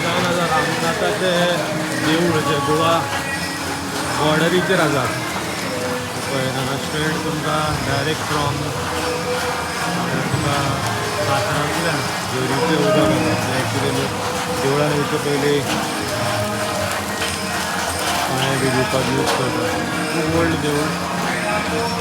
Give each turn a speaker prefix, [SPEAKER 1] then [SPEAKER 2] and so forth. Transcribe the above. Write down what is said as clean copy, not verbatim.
[SPEAKER 1] जावन आसा रामनाथाचें देवूळ जें गोवा बॉर्डरीचेर आसा. पळय, हांगा स्ट्रेट तुमकां डायरेक्ट फ्रॉम तुका फातरांतल्यान झरीचें उदक येता. एक्चुली लोक देवळान वयचे पयलीं पांय बी धुवपाक यूज करता. खूब व्हडलें देवूळ.